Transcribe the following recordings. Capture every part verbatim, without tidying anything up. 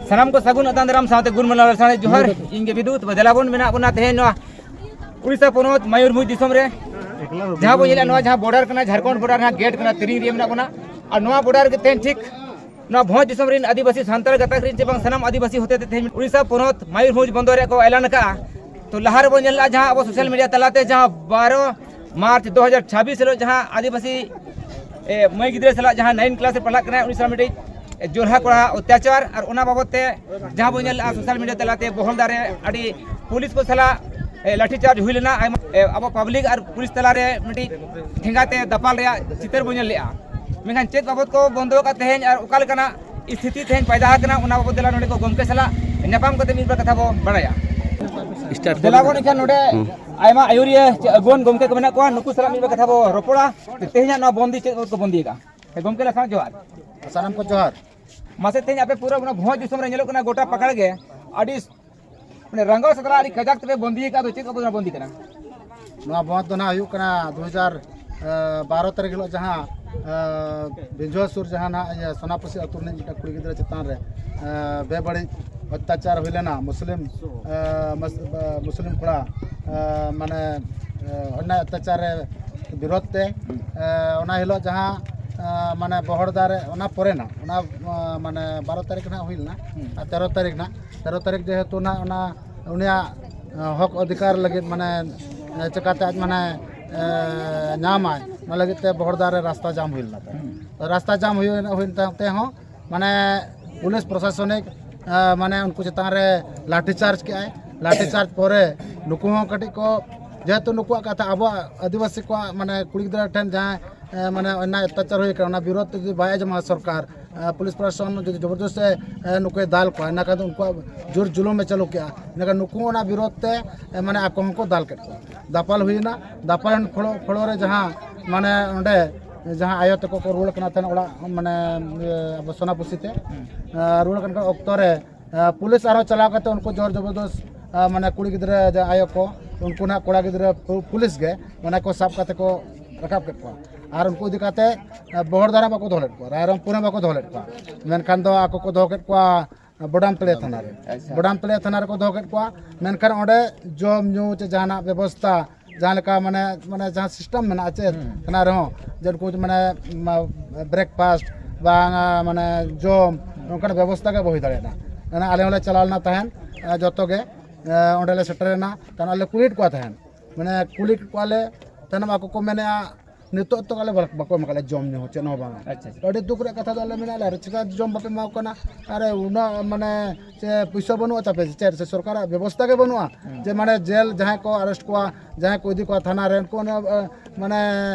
ᱥᱟᱱᱟᱢ ᱠᱚ ᱥᱟᱹᱜᱩᱱ ᱟᱛᱟᱝ ᱫᱟᱨᱟᱢ ᱥᱟᱶᱛᱮ ᱜᱩᱱ ᱢᱟᱱᱟᱣ ᱞᱟᱥᱟᱲᱦᱮᱫ ᱡᱚᱦᱟᱨ᱾ ᱤᱧ ᱜᱮ ᱵᱤᱫᱩ᱾ ᱛᱚᱵᱮ ᱫᱮᱞᱟ ᱵᱚᱱ ᱢᱮᱱᱟᱜ ᱵᱚᱱᱟ ᱛᱮᱦᱮᱧ ᱱᱚᱣᱟ ᱩᱲᱤᱥᱥᱟ ᱯᱚᱱᱚᱛ ᱢᱚᱭᱩᱨᱵᱷᱚᱸᱡᱽ ᱫᱤᱥᱚᱢ ᱨᱮ, ᱡᱟᱦᱟᱸ ᱵᱚᱱ ᱧᱮᱞᱟ ᱱᱚᱣᱟ ᱡᱟᱦᱟᱸ ᱵᱚᱨᱰᱟᱨ ᱠᱟᱱᱟ, ᱡᱷᱟᱲᱠᱷᱚᱸᱰ ᱵᱚᱨᱰᱟᱨ ᱨᱮᱱᱟᱜ ᱜᱮᱴ ᱠᱟᱱᱟ, ᱛᱤᱨᱤᱝ ᱨᱮ ᱢᱮᱱᱟᱜ ᱵᱚᱱᱟ᱾ ᱟᱨ ᱱᱚᱣᱟ ᱵᱚᱨᱰᱟᱨ ᱨᱮᱜᱮ ᱛᱮᱦᱮᱧ ᱴᱷᱤᱠ ᱱᱚᱣᱟ ᱵᱷᱚᱸᱡᱽ ᱫᱤᱥᱚᱢ ᱨᱮᱱ ᱟᱹᱫᱤᱵᱟᱹᱥᱤ ᱥᱟᱱᱛᱟᱲ ᱜᱟᱛᱟᱠ ᱨᱮᱱ ᱪᱮ ᱵᱟᱝ ᱥᱟᱱᱟᱢ ᱟᱹᱫᱤᱵᱟᱹᱥᱤ ᱦᱚᱛᱮᱛᱮ ᱛᱮᱦᱮᱧ ᱩᱲᱤᱥᱥᱟ ᱯᱚᱱᱚᱛ ᱢᱚᱭᱩᱨᱵᱷᱚᱸᱡᱽ ᱵᱚᱱᱫᱚᱨ ᱨᱮᱭᱟᱜ ᱠᱚ ᱮᱞᱟᱱ ᱟᱠᱟᱫᱼᱟ᱾ ᱛᱚ ᱞᱟᱦᱟ ᱨᱮᱵᱚᱱ ᱧᱮᱞ ᱞᱮᱫᱼᱟ ᱡᱟᱦᱟᱸ ᱟᱵᱚ ᱥᱳᱥᱟᱞ ᱢᱤᱰᱤᱭᱟ ᱛᱟᱞᱟᱛᱮ ᱡᱟᱦᱟᱸ ᱵᱟᱨᱚ ᱢᱟᱨᱪ ᱫᱩ ᱦᱟᱡᱟᱨ ᱪᱷᱟᱵᱵᱤᱥ ᱦᱤᱞᱳᱜ ᱡᱟᱦᱟᱸ ᱟᱹᱫᱤᱵᱟᱹᱥᱤ ᱮ, ᱢᱟᱹᱭ ᱜᱤᱫᱽᱨᱟᱹ ᱥᱟᱞᱟᱜ ᱡᱟᱦᱟᱸ ᱱᱟᱭᱤᱱ ᱠᱞᱟᱥ ᱨᱮ ᱯᱟᱲᱦᱟᱜ ᱠᱟᱱᱟᱭ, ᱩᱱᱤ ᱥᱟᱞᱟᱜ ᱢᱤᱫᱴᱤᱡ ᱮ, ᱡᱚᱨᱦᱟ ᱠᱚᱲᱟ ᱚᱛᱛᱟᱪᱟᱨ, ᱟᱨ ᱚᱱᱟ ᱵᱟᱵᱚᱛ ᱛᱮ ᱡᱟᱦᱟᱸ ᱵᱚᱱ ᱧᱮᱞ ᱞᱮᱫᱼᱟ ᱥᱳᱥᱟᱞ ᱢᱤᱰᱤᱭᱟ ᱛᱟᱞᱟᱛᱮ ᱵᱚᱦᱚᱞᱫᱟ ᱨᱮ ᱟᱹᱰᱤ ᱯᱩᱞᱤᱥ ᱠᱚ ᱥᱟᱞᱟᱜ ᱮ, ᱞᱟᱴᱷᱤ ᱪᱟᱨᱡᱽ ᱦᱩᱭ ᱞᱮᱱᱟ᱾ ᱟᱭᱢᱟ, ᱮ, ᱟᱵᱚ ᱯᱟᱵᱽᱞᱤᱠ ᱟᱨ ᱯᱩᱞᱤᱥ ᱛᱟᱞᱟᱨᱮ ᱢᱤᱫᱴᱤᱡ ᱴᱷᱮᱸᱜᱟ ᱛᱮ ᱫᱟᱯᱟᱞ ᱨᱮᱭᱟᱜ ᱪᱤᱛᱟᱹᱨ ᱵᱚᱱ ᱧᱮᱞ ᱞᱮᱫᱼᱟ᱾ ᱢᱮᱱᱠᱷᱟᱱ ᱪᱮᱫ ᱵᱟᱵᱚᱛ ᱠᱚ ᱵᱚᱱᱫᱚ ᱟᱠᱟᱫ ᱛᱮᱦᱮᱧ ᱟᱨ ᱚᱠᱟ ᱞᱮᱠᱟᱱᱟᱜ ᱥᱛᱷᱤᱛᱤ ᱛᱮᱦᱮᱧ ᱯᱟᱭᱫᱟ ᱟᱠᱟᱱᱟ, ᱚᱱᱟ ᱵᱟᱵᱚᱛ ᱫᱮᱞᱟ ᱱᱚᱰᱮ ᱠᱚ ᱜᱚᱢᱠᱮ ᱥᱟᱞᱟᱜ ᱧᱟᱯᱟᱢ ᱠᱟᱛᱮ ᱢᱤᱫ ᱵᱟᱨ ᱠᱟᱛᱷᱟ ᱵᱚ ᱵᱟᱲᱟᱭᱟ᱾ ᱫᱮᱞᱟ ᱵᱚᱱ ᱮᱱᱠᱷᱟᱱ ᱱᱚᱰᱮ ᱟᱭᱢᱟ ᱟᱹᱭᱩᱨᱤᱭᱟᱹ ᱪᱮ ᱟᱹᱜᱩᱣᱟᱹᱱ ᱜᱚᱢᱠᱮ ᱠᱚ ᱢᱮᱱᱟᱜ ᱠᱚᱣᱟ, ᱱᱩᱠᱩ ᱥᱟᱞᱟᱜ ᱢᱤᱫ ᱵᱟᱨ ᱠᱟᱛᱷᱟ ᱵᱚ ᱨᱚᱯᱚᱲᱟ᱾ ᱛᱮᱦᱮᱧᱟᱜ ᱱᱚᱣᱟ ᱵᱚᱱᱫᱤ ᱪᱮᱫ ᱠᱚ ᱵᱚᱱᱫᱤ ᱟᱠᱟᱫᱼᱟ? ᱦᱮᱸ, ᱜᱚᱢᱠᱮ ᱞᱟᱥᱟᱲ ᱡᱚᱦᱟᱨ᱾ ᱥᱟᱱᱟᱢ ᱠᱚ ᱡᱚᱦᱟᱨ᱾ ᱢᱟᱥᱮ, ᱛᱮᱦᱮᱧ ᱟᱯᱮ ᱯᱩᱨᱟᱹ ᱚᱱᱟ ᱵᱷᱚᱸᱡᱽ ᱫᱤᱥᱚᱢ ᱨᱮ ᱧᱮᱞᱚᱜ ᱠᱟᱱᱟ, ᱜᱚᱴᱟ ᱯᱟᱠᱟᱲ ᱜᱮ ᱟᱹᱰᱤ, ᱢᱟᱱᱮ, ᱨᱟᱸᱜᱟᱣ ᱥᱟᱛᱞᱟ ᱟᱹᱰᱤ ᱠᱟᱡᱟᱠ ᱛᱮᱯᱮ ᱵᱚᱱᱫᱤ ᱟᱠᱟᱫ, ᱫᱚ ᱪᱮᱫ ᱠᱚ ᱵᱚᱱᱫᱤ ᱠᱟᱱᱟ? ᱱᱚᱣᱟ ᱵᱚᱸᱫᱽ ᱫᱚ ᱱᱟᱦᱟᱜ ᱦᱩᱭᱩᱜ ᱠᱟᱱᱟ ᱫᱩ ᱦᱟᱡᱟᱨ ᱵᱟᱨᱚ ᱛᱟᱹᱨᱤᱠᱷ ᱦᱤᱞᱳᱜ ᱡᱟᱦᱟᱸ, ᱮ, ᱵᱤᱸᱡᱷᱚ ᱥᱩᱨ ᱡᱟᱦᱟᱸ ᱱᱟᱦᱟᱜ ᱤᱭᱟᱹ ᱥᱳᱱᱟᱯᱩᱥᱤ ᱟᱹᱛᱩ ᱨᱤᱱᱤᱡ ᱢᱤᱫᱴᱟᱝ ᱠᱩᱲᱤ ᱜᱤᱫᱽᱨᱟᱹ ᱪᱮᱛᱟᱱ ᱨᱮ, ᱮ, ᱵᱮᱵᱟᱹᱲᱤᱡ ᱚᱛᱛᱟᱪᱟᱨ ᱦᱩᱭ ᱞᱮᱱᱟ ᱢᱩᱥᱞᱤᱢ, ᱮ, ᱢᱟᱥ-, ᱮ, ᱢᱩᱥᱞᱤᱢ ᱠᱚᱲᱟ, ᱮ, ᱢᱟᱱᱮ, ᱮ, ᱚᱱᱱᱟᱭ ᱚᱛᱛᱟᱪᱟᱨ ᱨᱮ ᱵᱤᱨᱳᱫᱷ ᱛᱮ, ᱮ, ᱚᱱᱟ ᱦᱤᱞᱳᱜ ᱡᱟᱦᱟᱸ, ᱮ, ᱢᱟᱱᱮ ᱵᱚᱦᱚᱲᱫᱟ ᱨᱮ ᱚᱱᱟ ᱯᱚᱨᱮ ᱱᱟᱜ ᱚᱱᱟ, ᱮ, ᱢᱟᱱᱮ ᱵᱟᱨᱚ ᱛᱟᱹᱨᱤᱠᱷ ᱱᱟᱜ ᱦᱩᱭ ᱞᱮᱱᱟ ᱟᱨ ᱛᱮᱨᱚ ᱛᱟᱹᱨᱤᱠᱷ ᱱᱟᱜ, ᱛᱮᱨᱚ ᱛᱟᱹᱨᱤᱠᱷ ᱡᱮᱦᱮᱛᱩ ᱱᱟᱜ ᱚᱱᱟ ᱩᱱᱤᱭᱟᱜ, ᱮ, ᱦᱚᱠ ᱚᱫᱷᱤᱠᱟᱨ ᱞᱟᱹᱜᱤᱫ ᱢᱟᱱᱮ, ᱮ, ᱪᱮᱠᱟᱛᱮ ᱟᱡ ᱢᱟᱱᱮ, ᱮ, ᱧᱟᱢᱟᱭ, ᱚᱱᱟ ᱞᱟᱹᱜᱤᱫ ᱛᱮ ᱵᱚᱦᱚᱲᱫᱟ ᱨᱮ ᱨᱟᱥᱛᱟ ᱡᱟᱢ ᱦᱩᱭ ᱞᱮᱱᱟ᱾ ᱨᱟᱥᱛᱟ ᱡᱟᱢ ᱦᱩᱭ, ᱦᱩᱭᱮᱱ ᱛᱟᱭᱚᱢ ᱛᱮᱦᱚᱸ ᱢᱟᱱᱮ ᱯᱩᱞᱤᱥ ᱯᱨᱚᱥᱟᱥᱚᱱᱤᱠ, ᱮ, ᱢᱟᱱᱮ ᱩᱱᱠᱩ ᱪᱮᱛᱟᱱ ᱨᱮ ᱞᱟᱴᱷᱤ ᱪᱟᱨᱡᱽ ᱠᱮᱜᱼᱟᱭ᱾ ᱞᱟᱴᱷᱤ ᱪᱟᱨᱡᱽ ᱯᱚᱨᱮ ᱱᱩᱠᱩ ᱦᱚᱸ ᱠᱟᱹᱴᱤᱡ ᱠᱚ, ᱡᱮᱦᱮᱛᱩ ᱱᱩᱠᱩᱣᱟᱜ ᱠᱟᱛᱷᱟ ᱟᱵᱚᱣᱟᱜ ᱟᱹᱫᱤᱵᱟᱹᱥᱤ ᱠᱚᱣᱟᱜ ᱢᱟᱱᱮ ᱠᱩᱲᱤ ᱜᱤᱫᱽᱨᱟᱹ ᱴᱷᱮᱱ ᱡᱟᱦᱟᱸ, ᱮ, ᱢᱟᱱᱮ ᱚᱱᱱᱟᱭ ᱚᱛᱛᱟᱪᱟᱨ ᱦᱩᱭ ᱠᱟᱱᱟ, ᱚᱱᱟ ᱵᱤᱨᱳᱫᱷ ᱛᱮ ᱡᱩᱫᱤ ᱵᱟᱭ ᱟᱸᱡᱚᱢᱟ ᱥᱚᱨᱠᱟᱨ, ᱮ, ᱯᱩᱞᱤᱥ ᱯᱨᱚᱥᱟᱥᱚᱱ ᱡᱩᱫᱤ ᱡᱚᱵᱚᱨᱫᱚᱥᱛ ᱮ, ᱮ, ᱱᱩᱠᱩᱭ ᱫᱟᱞ ᱠᱚᱣᱟ, ᱤᱱᱟᱹ ᱠᱷᱟᱱ ᱫᱚ ᱩᱱᱠᱩᱣᱟᱜ ᱡᱳᱨ ᱡᱩᱞᱩᱢ ᱮ ᱪᱟᱹᱞᱩ ᱠᱮᱜᱼᱟ᱾ ᱤᱱᱟᱹ ᱠᱷᱟᱱ ᱱᱩᱠᱩ ᱦᱚᱸ ᱚᱱᱟ ᱵᱤᱨᱳᱫᱷ ᱛᱮ, ᱮ, ᱢᱟᱱᱮ ᱟᱠᱚ ᱦᱚᱸᱠᱚ ᱫᱟᱞ ᱠᱮᱫ ᱠᱚᱣᱟ᱾ ᱫᱟᱯᱟᱞ ᱦᱩᱭᱱᱟ, ᱫᱟᱯᱟᱞ ᱮᱱ ᱯᱷᱚᱲᱚ, ᱯᱷᱚᱲᱚ ᱨᱮ ᱡᱟᱦᱟᱸ ᱢᱟᱱᱮ ᱚᱸᱰᱮ ᱡᱟᱦᱟᱸ ᱟᱭᱳ ᱛᱟᱠᱚ ᱠᱚ ᱨᱩᱣᱟᱹᱲ ᱠᱟᱱᱟ ᱛᱟᱦᱮᱱ ᱚᱲᱟᱜ, ᱢᱟᱱᱮ, ᱤᱭᱟᱹ, ᱟᱵᱚ ᱥᱳᱱᱟᱯᱩᱥᱤ ᱛᱮ, ᱮ, ᱨᱩᱣᱟᱹᱲ ᱠᱟᱱ ᱚᱠᱛᱚ ᱨᱮ, ᱮ, ᱯᱩᱞᱤᱥ ᱟᱨᱦᱚᱸ ᱪᱟᱞᱟᱣ ᱠᱟᱛᱮ ᱩᱱᱠᱩ ᱡᱳᱨ ᱡᱚᱵᱚᱨᱫᱚᱥ, ᱮ, ᱢᱟᱱᱮ ᱠᱩᱲᱤ ᱜᱤᱫᱽᱨᱟᱹ ᱡᱟᱦᱟᱸ ᱟᱭᱳ ᱠᱚ, ᱩᱱᱠᱩ ᱱᱟᱜ ᱠᱚᱲᱟ ᱜᱤᱫᱽᱨᱟᱹ ᱯᱩ-, ᱯᱩᱞᱤᱥ ᱜᱮ ᱢᱟᱱᱮ ᱠᱚ ᱥᱟᱵ ᱠᱟᱛᱮ ᱠᱚ ᱨᱟᱠᱟᱵ ᱠᱮᱫ ᱠᱚᱣᱟ᱾ ᱟᱨ ᱩᱱᱠᱩ ᱤᱫᱤ ᱠᱟᱛᱮ ᱵᱚᱦᱚᱲᱫᱟ ᱨᱮ ᱵᱟᱠᱚ ᱫᱚᱦᱚ ᱞᱮᱫ ᱠᱚᱣᱟ, ᱨᱟᱭᱨᱚᱝᱯᱩᱨ ᱦᱚᱸ ᱵᱟᱠᱚ ᱫᱚᱦᱚ ᱞᱮᱫ ᱠᱚᱣᱟ, ᱢᱮᱱᱠᱷᱟᱱ ᱫᱚ ᱟᱠᱚ ᱠᱚ ᱫᱚᱦᱚ ᱠᱮᱫ ᱠᱚᱣᱟ ᱵᱚᱰᱟᱢ ᱛᱟᱹᱲᱤᱭᱟ ᱛᱷᱟᱱᱟ ᱨᱮ᱾ ᱟᱪᱪᱷᱟ᱾ ᱵᱚᱰᱟᱢ ᱛᱟᱹᱲᱤᱭᱟ ᱛᱷᱟᱱᱟ ᱨᱮᱠᱚ ᱫᱚᱦᱚ ᱠᱮᱫ ᱠᱚᱣᱟ᱾ ᱢᱮᱱᱠᱷᱟᱱ ᱚᱸᱰᱮ ᱡᱚᱢ ᱧᱩ ᱪᱮ ᱡᱟᱦᱟᱱᱟᱜ ᱵᱮᱵᱚᱥᱛᱷᱟ, ᱡᱟᱦᱟᱸ ᱞᱮᱠᱟ ᱢᱟᱱᱮ, ᱢᱟᱱᱮ ᱡᱟᱦᱟᱸ ᱥᱤᱥᱴᱮᱢ ᱢᱮᱱᱟᱜᱼᱟ ᱪᱮ ᱦᱩᱸ᱾ ᱛᱷᱟᱱᱟ ᱨᱮᱦᱚᱸ, ᱡᱮ ᱩᱱᱠᱩ ᱢᱟᱱᱮ ᱵᱨᱮᱠᱯᱷᱟᱥᱴ ᱵᱟᱝ ᱢᱟᱱᱮ ᱡᱚᱢ, ᱚᱱᱠᱟᱱᱟᱜ ᱵᱮᱵᱚᱥᱛᱷᱟ ᱜᱮ ᱵᱟᱝ ᱦᱩᱭ ᱫᱟᱲᱮᱭᱟᱜᱼᱟ᱾ ᱚᱱᱟ ᱟᱞᱮ ᱦᱚᱸᱞᱮ ᱪᱟᱞᱟᱣ ᱞᱮᱱᱟ ᱛᱟᱦᱮᱸᱫ, ᱡᱚᱛᱚ ᱜᱮ ᱚᱸᱰᱮ ᱞᱮ ᱥᱮᱴᱮᱨ ᱮᱱᱟ᱾ ᱛᱟᱦᱮᱸᱫ ᱟᱞᱮ ᱠᱩᱞᱤᱭᱮᱫ ᱠᱚᱣᱟ ᱛᱟᱦᱮᱸᱫ, ᱢᱟᱱᱮ ᱠᱩᱞᱤ ᱠᱮᱫ ᱠᱚᱣᱟᱞᱮ ᱛᱟᱭᱱᱚᱢ ᱟᱠᱚ ᱠᱚ ᱢᱮᱱᱮᱫᱼᱟ, ᱱᱤᱛᱚᱜ ᱛᱚ ᱟᱞᱮ ᱵᱟᱠᱚ ᱮᱢ ᱟᱠᱟᱫ ᱞᱮᱭᱟ ᱡᱚᱢ ᱧᱩ ᱦᱚᱸ, ᱪᱮᱫ ᱦᱚᱸ ᱵᱟᱝᱟ᱾ ᱟᱪᱪᱷᱟ, ᱟᱪᱪᱷᱟ᱾ ᱟᱹᱰᱤ ᱫᱩᱠ ᱨᱮᱭᱟᱜ ᱠᱟᱛᱷᱟ ᱫᱚ ᱟᱞᱮ ᱢᱮᱱᱟᱜ ᱞᱮᱭᱟ, ᱪᱮᱠᱟ ᱡᱚᱢ ᱵᱟᱯᱮ ᱮᱢᱟ ᱠᱚ ᱠᱟᱱᱟ? ᱟᱨᱮ ᱩᱱᱟᱹᱜ ᱢᱟᱱᱮ ᱪᱮ ᱯᱩᱭᱥᱟᱹ ᱵᱟᱹᱱᱩᱜᱼᱟ ᱛᱟᱯᱮ ᱥᱮ ᱪᱮᱫ, ᱥᱮ ᱥᱚᱨᱠᱟᱨᱟᱜ ᱵᱮᱵᱚᱥᱛᱷᱟ ᱜᱮ ᱵᱟᱹᱱᱩᱜᱼᱟ? ᱦᱩᱸ᱾ ᱡᱮ ᱢᱟᱱᱮ ᱡᱮᱞ ᱡᱟᱦᱟᱸᱭ ᱠᱚ ᱟᱨᱮᱥᱴ ᱠᱚᱣᱟ, ᱡᱟᱦᱟᱸᱭ ᱠᱚ ᱤᱫᱤ ᱠᱚᱣᱟ ᱛᱷᱟᱱᱟ ᱨᱮ, ᱩᱱᱠᱩ ᱚᱱᱮ, ᱮ, ᱢᱟᱱᱮ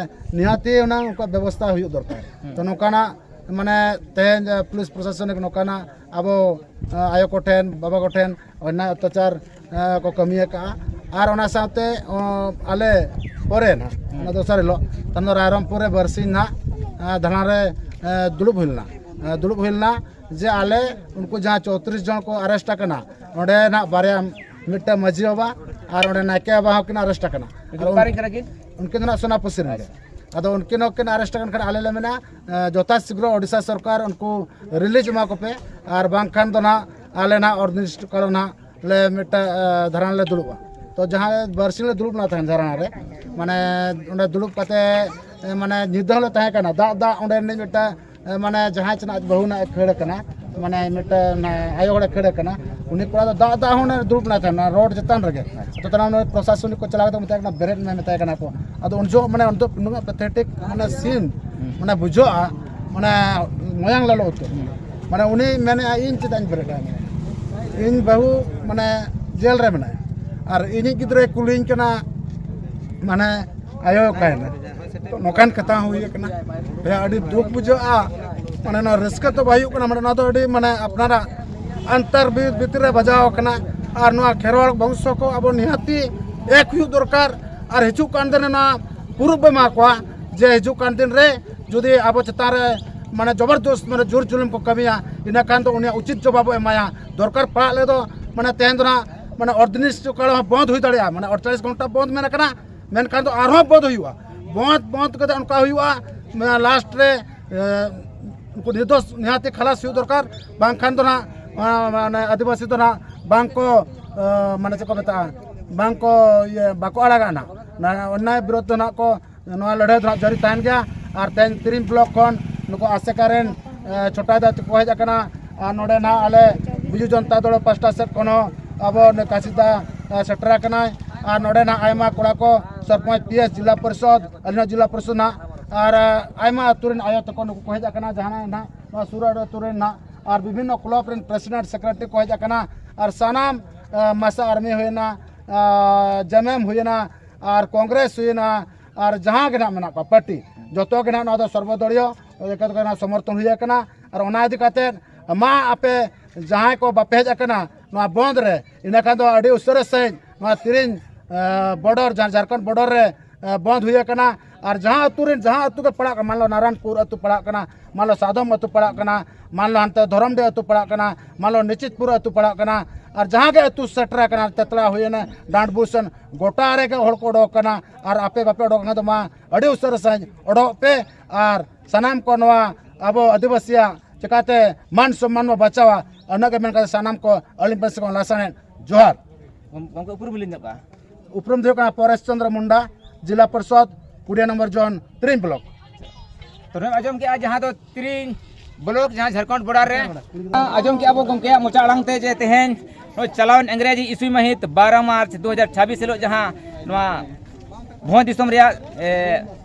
ᱱᱤᱦᱟᱹᱛᱤ ᱚᱱᱟ ᱩᱱᱠᱩᱣᱟᱜ ᱵᱮᱵᱚᱥᱛᱷᱟ ᱦᱩᱭᱩᱜ ᱫᱚᱨᱠᱟᱨ᱾ ᱦᱩᱸ᱾ ᱛᱚ ᱱᱚᱝᱠᱟᱱᱟᱜ ᱢᱟᱱᱮ ᱛᱮᱦᱮᱧ, ᱮ, ᱯᱩᱞᱤᱥ ᱯᱨᱚᱥᱟᱥᱚᱱᱤᱠ ᱱᱚᱝᱠᱟᱱᱟᱜ ᱟᱵᱚ, ᱮ, ᱟᱭᱳ ᱠᱚᱴᱷᱮᱱ, ᱵᱟᱵᱟ ᱠᱚᱴᱷᱮᱱ ᱚᱱᱱᱟᱭ ᱚᱛᱛᱟᱪᱟᱨ, ᱮ, ᱠᱚ ᱠᱟᱹᱢᱤ ᱟᱠᱟᱫᱼᱟ᱾ ᱟᱨ ᱚᱱᱟ ᱥᱟᱶᱛᱮ, ᱚ, ᱟᱞᱮ ᱯᱚᱨᱮ ᱱᱟᱦᱟᱜ, ᱦᱩᱸ᱾ ᱚᱱᱟ ᱫᱚᱥᱟᱨ ᱦᱤᱞᱳᱜ, ᱛᱟᱭᱚᱢ ᱫᱚ ᱨᱟᱭᱨᱚᱝᱯᱩᱨ ᱨᱮ ᱵᱟᱨᱥᱤᱧ ᱱᱟᱦᱟᱜ, ᱮ, ᱫᱷᱟᱨᱱᱟ ᱨᱮ, ᱮ, ᱫᱩᱲᱩᱵ ᱦᱩᱭ ᱞᱮᱱᱟ᱾ ᱮ, ᱫᱩᱲᱩᱵ ᱦᱩᱭ ᱞᱮᱱᱟ ᱡᱮ ᱟᱞᱮ ᱩᱱᱠᱩ ᱡᱟᱦᱟᱸ ᱪᱳᱭᱛᱨᱤᱥ ᱡᱚᱱ ᱠᱚ ᱟᱨᱮᱥᱴ ᱟᱠᱟᱱᱟ, ᱚᱸᱰᱮ ᱱᱟᱦᱟᱜ ᱵᱟᱨᱭᱟ, ᱢᱤᱫᱴᱟᱝ ᱢᱟᱹᱡᱷᱤ ᱵᱟᱵᱟ ᱟᱨ ᱚᱸᱰᱮ ᱱᱟᱭᱠᱮ ᱵᱟᱵᱟ ᱦᱚᱸ ᱠᱤᱱ ᱟᱨᱮᱥᱴ ᱟᱠᱟᱱᱟ᱾ ᱩᱱᱠᱤᱱ ᱟᱨ ᱚᱠᱟ ᱨᱮᱱ ᱠᱟᱱᱟ ᱠᱤᱱ? ᱩᱱᱠᱤᱱ ᱫᱚ ᱱᱟᱦᱟᱜ ᱥᱳᱱᱟᱯᱩᱨ ᱥᱮᱱ ᱜᱮ᱾ ᱟᱪᱪᱷᱟ᱾ ᱟᱫᱚ ᱩᱱᱠᱤᱱ ᱦᱚᱸ ᱠᱤᱱ ᱟᱨᱮᱥᱴ ᱟᱠᱟᱱ ᱠᱷᱟᱱ ᱟᱞᱮ ᱞᱮ ᱢᱮᱱᱟ, ᱮ, ᱡᱚᱛᱷᱟ ᱥᱤᱜᱽᱨᱚ ᱳᱰᱤᱥᱟ ᱥᱚᱨᱠᱟᱨ ᱩᱱᱠᱩ ᱨᱤᱞᱤᱡᱽ ᱮᱢᱟ ᱠᱚᱯᱮ, ᱟᱨ ᱵᱟᱝᱠᱷᱟᱱ ᱫᱚ ᱱᱟᱦᱟᱜ ᱟᱞᱮ ᱱᱟᱦᱟᱜ ᱚᱨᱫᱤᱱᱤᱥᱴ ᱠᱟᱞᱚ ᱱᱟᱦᱟᱜ ᱞᱮ ᱢᱤᱫᱴᱟᱝ, ᱮ, ᱫᱷᱟᱨᱱᱟ ᱞᱮ ᱫᱩᱲᱩᱵᱼᱟ᱾ ᱛᱚ ᱡᱟᱦᱟᱸ ᱵᱟᱨᱥᱤᱧ ᱞᱮ ᱫᱩᱲᱩᱵ ᱞᱮᱱᱟ ᱛᱟᱦᱮᱸᱫ ᱫᱷᱟᱨᱱᱟ ᱨᱮ, ᱢᱟᱱᱮ ᱚᱸᱰᱮ ᱫᱩᱲᱩᱵ ᱠᱟᱛᱮ, ᱮ, ᱢᱟᱱᱮ ᱧᱤᱫᱟᱹ ᱦᱚᱸᱞᱮ ᱛᱟᱦᱮᱸ ᱠᱟᱱᱟ᱾ ᱫᱟᱜ, ᱫᱟᱜ ᱚᱸᱰᱮ ᱨᱤᱱᱤᱡ ᱢᱤᱫᱴᱟᱝ, ᱮ, ᱢᱟᱱᱮ ᱡᱟᱦᱟᱸᱭ ᱪᱮ ᱱᱟᱦᱟᱜ ᱟᱡ ᱵᱟᱹᱦᱩ ᱱᱟᱦᱟᱜ ᱮ ᱠᱷᱟᱹᱲ ᱟᱠᱟᱱᱟ, ᱢᱟᱱᱮ ᱢᱤᱫᱴᱟᱝ ᱚᱱᱟ ᱟᱭᱳ ᱦᱚᱲᱮ ᱠᱷᱟᱹᱲ ᱟᱠᱟᱱᱟ, ᱩᱱᱤ ᱠᱚᱲᱟ ᱫᱚ ᱫᱟᱜ, ᱫᱟᱜ ᱦᱚᱸ ᱚᱸᱰᱮ ᱫᱩᱲᱩᱵ ᱞᱮᱱᱟ ᱛᱟᱦᱮᱸᱫ, ᱚᱱᱟ ᱨᱳᱰ ᱪᱮᱛᱟᱱ ᱨᱮᱜᱮ᱾ ᱟᱪᱪᱷᱟ᱾ ᱛᱚ ᱛᱟᱭᱱᱚᱢ ᱩᱱᱤ ᱯᱨᱚᱥᱟᱥᱚᱱᱤᱠ ᱠᱚ ᱪᱟᱞᱟᱣ ᱠᱟᱛᱮ ᱢᱮᱛᱟᱭ ᱠᱟᱱᱟ, "ᱵᱮᱨᱮᱫ ᱢᱮ", ᱢᱮᱛᱟᱭ ᱠᱟᱱᱟ ᱠᱚ᱾ ᱟᱫᱚ ᱩᱱ ᱡᱚᱦᱚᱜ ᱢᱟᱱᱮ ᱩᱱ ᱫᱚ ᱱᱩᱱᱟᱹᱜ ᱯᱮᱛᱷᱮᱴᱤᱠ ᱢᱟᱱᱮ ᱥᱤᱱ, ᱦᱩᱸ᱾ ᱢᱟᱱᱮ ᱵᱩᱡᱷᱟᱹᱜᱼᱟ, ᱢᱟᱱᱮ ᱢᱚᱭᱟᱝ ᱞᱟᱞᱚ ᱩᱛᱟᱹᱨ᱾ ᱢᱟᱱᱮ ᱩᱱᱤ ᱢᱮᱱᱮᱫᱼᱟ, "ᱤᱧ ᱪᱮᱫᱟᱜ ᱤᱧ ᱵᱮᱨᱮᱫ ᱟᱭᱟ? ᱤᱧ ᱵᱟᱹᱦᱩ ᱢᱟᱱᱮ ᱡᱮᱞ ᱨᱮ ᱢᱮᱱᱟᱭᱟ, ᱟᱨ ᱤᱧᱤᱡ ᱜᱤᱫᱽᱨᱟᱹᱭ ᱠᱩᱞᱤᱧ ᱠᱟᱱᱟ, ᱢᱟᱱᱮ ᱟᱭᱳ ᱚᱠᱟᱭᱮᱱᱟ?" ᱛᱚ ᱱᱚᱝᱠᱟᱱ ᱠᱟᱛᱷᱟ ᱦᱚᱸ ᱦᱩᱭ ᱟᱠᱟᱱᱟ᱾ ᱵᱚᱭᱦᱟ, ᱟᱹᱰᱤ ᱫᱩᱠ ᱵᱩᱡᱷᱟᱹᱜᱼᱟ, ᱢᱟᱱᱮ ᱱᱚᱣᱟ ᱨᱟᱹᱥᱠᱟᱹ ᱫᱚ ᱵᱟᱭ ᱦᱩᱭᱩᱜ ᱠᱟᱱᱟ, ᱢᱟᱱᱮ ᱱᱚᱣᱟ ᱫᱚ ᱟᱹᱰᱤ ᱢᱟᱱᱮ ᱟᱯᱱᱟᱨᱟᱜ ᱟᱱᱛᱟᱨ ᱵᱤᱨ ᱵᱷᱤᱛᱤᱨ ᱨᱮ ᱵᱟᱡᱟᱣ ᱟᱠᱟᱱᱟ᱾ ᱟᱨ ᱱᱚᱣᱟ ᱠᱷᱮᱨᱣᱟᱲ ᱵᱚᱝᱥᱚ ᱠᱚ ᱟᱵᱚ ᱱᱤᱦᱟᱹᱛᱤ ᱮᱠ ᱦᱩᱭᱩᱜ ᱫᱚᱨᱠᱟᱨ᱾ ᱟᱨ ᱦᱤᱡᱩᱜ ᱠᱟᱱ ᱫᱤᱱ ᱨᱮ ᱱᱚᱣᱟ ᱯᱩᱨᱩᱵ ᱵᱚ ᱮᱢᱟ ᱠᱚᱣᱟ ᱡᱮ ᱦᱤᱡᱩᱜ ᱠᱟᱱ ᱫᱤᱱ ᱨᱮ ᱡᱩᱫᱤ ᱟᱵᱚ ᱪᱮᱛᱟᱱ ᱨᱮ ᱢᱟᱱᱮ ᱡᱚᱵᱚᱨᱫᱚᱥᱛ ᱢᱟᱱᱮ ᱡᱳᱨ ᱡᱩᱞᱩᱢ ᱠᱚ ᱠᱟᱹᱢᱤᱭᱟ, ᱤᱱᱟᱹ ᱠᱷᱟᱱ ᱫᱚ ᱩᱱᱤᱭᱟᱜ ᱩᱪᱤᱛ ᱡᱚᱵᱟᱵ ᱵᱚ ᱮᱢᱟᱭᱟ᱾ ᱫᱚᱨᱠᱟᱨ ᱯᱟᱲᱟᱜ ᱞᱮᱫᱚ ᱢᱟᱱᱮ ᱛᱮᱦᱮᱧ ᱫᱚ ᱱᱟᱜ ᱢᱟᱱᱮ ᱚᱨᱫᱤᱱᱤᱥ ᱠᱟᱞ ᱦᱚᱸ ᱵᱚᱱᱫ ᱦᱩᱭ ᱫᱟᱲᱮᱭᱟᱜᱼᱟ, ᱢᱟᱱᱮ ᱟᱴᱪᱚᱞᱞᱤᱥ ᱜᱷᱚᱱᱴᱟ ᱵᱚᱱᱫ ᱢᱮᱱ ᱟᱠᱟᱱᱟ, ᱢᱮᱱᱠᱷᱟᱱ ᱫᱚ ᱟᱨᱦᱚᱸ ᱵᱚᱱᱫ ᱦᱩᱭᱩᱜᱼᱟ᱾ ᱵᱚᱸᱫᱽ ᱵᱚᱸᱫᱽ ᱠᱟᱛᱮ ᱚᱱᱠᱟ ᱦᱩᱭᱩᱜᱼᱟ, ᱞᱟᱥᱴ ᱨᱮ ᱮ, ᱩᱱᱠᱩ ᱱᱤᱨᱫᱳᱥ ᱱᱤᱦᱟᱹᱛᱤ ᱠᱷᱟᱞᱟᱥ ᱦᱩᱭᱩᱜ ᱫᱚᱨᱠᱟᱨ, ᱵᱟᱝᱠᱷᱟᱱ ᱫᱚ ᱱᱟᱦᱟᱜ ᱚᱱᱟ, ᱢᱟᱱᱮ ᱟᱹᱫᱤᱵᱟᱹᱥᱤ ᱫᱚ ᱱᱟᱦᱟᱜ ᱵᱟᱝ ᱠᱚ ᱮ, ᱢᱟᱱᱮ ᱪᱮᱫ ᱠᱚ ᱢᱮᱛᱟᱜᱼᱟ, ᱵᱟᱝ ᱠᱚ ᱤᱭᱟᱹ ᱵᱟᱠᱚ ᱟᱲᱟᱜᱟ ᱱᱟᱦᱟᱜ᱾ ᱚᱱᱟ ᱚᱱᱱᱟᱭ ᱵᱤᱨᱳᱫᱷ ᱫᱚ ᱱᱟᱦᱟᱜ ᱠᱚ ᱱᱚᱣᱟ ᱞᱟᱹᱲᱦᱟᱹᱭ ᱫᱚ ᱱᱟᱦᱟᱜ ᱡᱟᱹᱨᱤ ᱛᱟᱦᱮᱱ ᱜᱮᱭᱟ᱾ ᱟᱨ ᱛᱮᱦᱮᱧ ᱛᱤᱨᱤᱧ ᱵᱞᱚᱠ ᱠᱷᱚᱱ ᱱᱩᱠᱩ ᱟᱥᱮᱠᱟ ᱨᱮᱱ ᱮ, ᱪᱷᱳᱴᱟ ᱫᱟ ᱛᱮᱠᱚ ᱦᱮᱡ ᱟᱠᱟᱱᱟ᱾ ᱟᱨ ᱱᱚᱰᱮ ᱱᱟᱦᱟᱜ ᱟᱞᱮ ᱵᱤᱡᱩ ᱡᱚᱱᱛᱟ ᱫᱚᱞ ᱯᱟᱥᱴᱟ ᱥᱮᱫ ᱠᱷᱚᱱ ᱦᱚᱸ ᱟᱵᱚ ᱱᱩᱭ ᱠᱟᱥᱤᱫᱟ ᱮ, ᱥᱮᱴᱮᱨ ᱟᱠᱟᱱᱟᱭ᱾ ᱟᱨ ᱱᱚᱰᱮ ᱱᱟᱦᱟᱜ ᱟᱭᱢᱟ ᱠᱚᱲᱟ ᱠᱚ ᱥᱚᱨᱯᱚᱧᱪ, ᱯᱤ ᱮᱥ, ᱡᱤᱞᱟ ᱯᱚᱨᱤᱥᱚᱫ, ᱟᱹᱞᱤᱧ ᱦᱚᱸ ᱡᱤᱞᱟ ᱯᱚᱨᱤᱥᱚᱫ ᱱᱟᱦᱟᱜ, ᱟᱨ ᱮ, ᱟᱭᱢᱟ ᱟᱹᱛᱩ ᱨᱮᱱ ᱟᱭᱳ ᱛᱟᱠᱚ ᱱᱩᱠᱩ ᱠᱚ ᱦᱮᱡ ᱟᱠᱟᱱᱟ, ᱡᱟᱦᱟᱸ ᱱᱟᱦᱟᱜ ᱱᱚᱣᱟ ᱥᱩᱨ ᱟᱹᱛᱩ ᱨᱮᱱ ᱱᱟᱦᱟᱜ, ᱟᱨ ᱵᱤᱵᱷᱤᱱᱱᱚ ᱠᱞᱟᱵᱽ ᱨᱮᱱ ᱯᱨᱮᱥᱤᱰᱮᱱᱴ, ᱥᱮᱠᱨᱮᱴᱟᱨᱤ ᱠᱚ ᱦᱮᱡ ᱟᱠᱟᱱᱟ᱾ ᱟᱨ ᱥᱟᱱᱟᱢ ᱮ, ᱢᱟᱥᱟ ᱟᱨᱢᱤ ᱦᱩᱭᱮᱱᱟ, ᱮ, ᱡᱮᱢᱮᱢ ᱦᱩᱭᱮᱱᱟ, ᱟᱨ ᱠᱚᱝᱜᱨᱮᱥ ᱦᱩᱭᱮᱱᱟ, ᱟᱨ ᱡᱟᱦᱟᱸ ᱜᱮ ᱱᱟᱦᱟᱜ ᱢᱮᱱᱟᱜ ᱠᱚᱣᱟ ᱯᱟᱨᱴᱤ, ᱡᱚᱛᱚ ᱜᱮ ᱱᱟᱦᱟᱜ ᱱᱚᱣᱟ ᱫᱚ ᱥᱚᱨᱵᱚᱫᱚᱲᱤᱭᱚ ᱮᱠᱟᱛ ᱠᱚ ᱱᱟᱦᱟᱜ ᱥᱚᱢᱚᱨᱛᱷᱚᱱ ᱦᱩᱭ ᱟᱠᱟᱱᱟ᱾ ᱟᱨ ᱚᱱᱟ ᱤᱫᱤ ᱠᱟᱛᱮᱫ ᱢᱟ ᱟᱯᱮ ᱡᱟᱦᱟᱸᱭ ᱠᱚ ᱵᱟᱯᱮ ᱦᱮᱡ ᱟᱠᱟᱱᱟ ᱱᱚᱣᱟ ᱵᱚᱱᱫᱷ ᱨᱮ, ᱤᱱᱟᱹ ᱠᱷᱟᱱ ᱫᱚ ᱟᱹᱰᱤ ᱩᱥᱟᱹᱨᱟ ᱥᱟᱺᱦᱤᱡ ᱱᱚᱣᱟ ᱛᱤᱨᱤᱧ, ᱮ, ᱵᱚᱰᱚᱨ, ᱡᱟᱦᱟᱸ ᱡᱷᱟᱲᱠᱷᱚᱸᱰ ᱵᱚᱰᱚᱨ ᱨᱮ, ᱮ, ᱵᱚᱱᱫᱷ ᱦᱩᱭ ᱟᱠᱟᱱᱟ᱾ ᱟᱨ ᱡᱟᱦᱟᱸ ᱟᱹᱛᱩ ᱨᱮᱱ, ᱡᱟᱦᱟᱸ ᱟᱹᱛᱩ ᱜᱮ ᱯᱟᱲᱟᱜ ᱠᱟᱱᱟ, ᱢᱟᱱ ᱞᱚ ᱱᱟᱨᱟᱭᱚᱱᱯᱩᱨ ᱟᱹᱛᱩ ᱯᱟᱲᱟᱜ ᱠᱟᱱᱟ, ᱢᱟᱱ ᱞᱚ ᱥᱟᱫᱚᱢ ᱟᱹᱛᱩ ᱯᱟᱲᱟᱜ ᱠᱟᱱᱟ, ᱢᱟᱱ ᱞᱚ ᱦᱟᱱᱛᱮ ᱫᱷᱚᱨᱚᱢᱰᱤ ᱟᱹᱛᱩ ᱯᱟᱲᱟᱜ ᱠᱟᱱᱟ, ᱢᱟᱱ ᱞᱚ ᱱᱤᱪᱤᱛᱯᱩᱨ ᱟᱹᱛᱩ ᱯᱟᱲᱟᱜ ᱠᱟᱱᱟ, ᱟᱨ ᱡᱟᱦᱟᱸ ᱜᱮ ᱟᱹᱛᱩ ᱥᱮᱴᱮᱨ ᱟᱠᱟᱱᱟ, ᱛᱮᱛᱞᱟ ᱦᱩᱭᱮᱱᱟ, ᱰᱟᱸᱰᱵᱩᱥ ᱥᱮᱱ, ᱜᱚᱴᱟ ᱨᱮᱜᱮ ᱦᱚᱲ ᱠᱚ ᱚᱰᱚᱠ ᱠᱟᱱᱟ᱾ ᱟᱨ ᱟᱯᱮ ᱵᱟᱯᱮ ᱚᱰᱚᱠ ᱠᱟᱱᱟ ᱫᱚ ᱢᱟ ᱟᱹᱰᱤ ᱩᱥᱟᱹᱨᱟ ᱥᱟᱺᱦᱤᱡ ᱚᱰᱚᱠ ᱯᱮ᱾ ᱟᱨ ᱥᱟᱱᱟᱢ ᱠᱚ ᱱᱚᱣᱟ ᱟᱵᱚ ᱟᱹᱫᱤᱵᱟᱹᱥᱤᱭᱟᱜ ᱪᱤᱠᱟᱛᱮ ᱢᱟᱱ ᱥᱚᱢᱢᱟᱱ ᱵᱚ ᱵᱟᱧᱪᱟᱣᱟ, ᱩᱱᱟᱹᱜ ᱜᱮ ᱢᱮᱱ ᱠᱟᱛᱮ ᱥᱟᱱᱟᱢ ᱠᱚ ᱟᱹᱞᱤᱧ ᱯᱟᱥᱮ ᱠᱷᱚᱱ ᱞᱟᱥᱟᱲᱦᱮᱫ ᱡᱚᱦᱟᱨ᱾ ᱜᱚᱢ-, ᱜᱚᱢᱠᱮ, ᱩᱯᱨᱩᱢ ᱞᱤᱧ ᱧᱚᱜ ᱠᱟᱜᱼᱟ᱾ ᱩᱯᱨᱩᱢ ᱫᱚ ᱦᱩᱭᱩᱜ ᱠᱟᱱᱟ ᱯᱚᱨᱮᱥ ᱪᱚᱱᱫᱨᱚ ᱢᱩᱱᱰᱟ, ᱡᱤᱞᱟ ᱯᱚᱨᱤᱥᱚᱫ, ᱠᱩᱲᱤᱭᱟ ᱱᱚᱢᱵᱚᱨ ᱡᱳᱱ, ᱛᱤᱨᱤᱧ ᱵᱞᱚᱠ᱾ ᱛᱚ, ᱱᱚᱜᱼᱚᱭ ᱟᱸᱡᱚᱢ ᱠᱮᱜᱼᱟ, ᱡᱟᱦᱟᱸ ᱫᱚ ᱛᱤᱨᱤᱧ ᱵᱞᱚᱠ, ᱡᱟᱦᱟᱸ ᱡᱷᱟᱲᱠᱷᱚᱸᱰ ᱵᱚᱰᱟᱨ ᱨᱮ᱾ ᱟᱸᱡᱚᱢ ᱠᱮᱜᱼᱟ ᱵᱚ ᱜᱚᱢᱠᱮᱭᱟᱜ ᱢᱚᱪᱟ ᱟᱲᱟᱝ ᱛᱮ ᱡᱮ ᱛᱮᱦᱮᱧ ᱱᱚᱜᱼᱚᱭ ᱪᱟᱞᱟᱣᱮᱱ ᱤᱝᱨᱮᱡᱤ ᱤᱥᱩᱭ ᱢᱟᱹᱦᱤᱛ ᱵᱟᱨᱚ ᱢᱟᱨᱪ ᱫᱩ ᱦᱟᱡᱟᱨ ᱪᱷᱟᱵᱵᱤᱥ ᱦᱤᱞᱳᱜ ᱡᱟᱦᱟᱸ ᱱᱚᱣᱟ ᱵᱷᱚᱸᱡᱽ ᱫᱤᱥᱚᱢ ᱨᱮᱭᱟᱜ, ᱮ,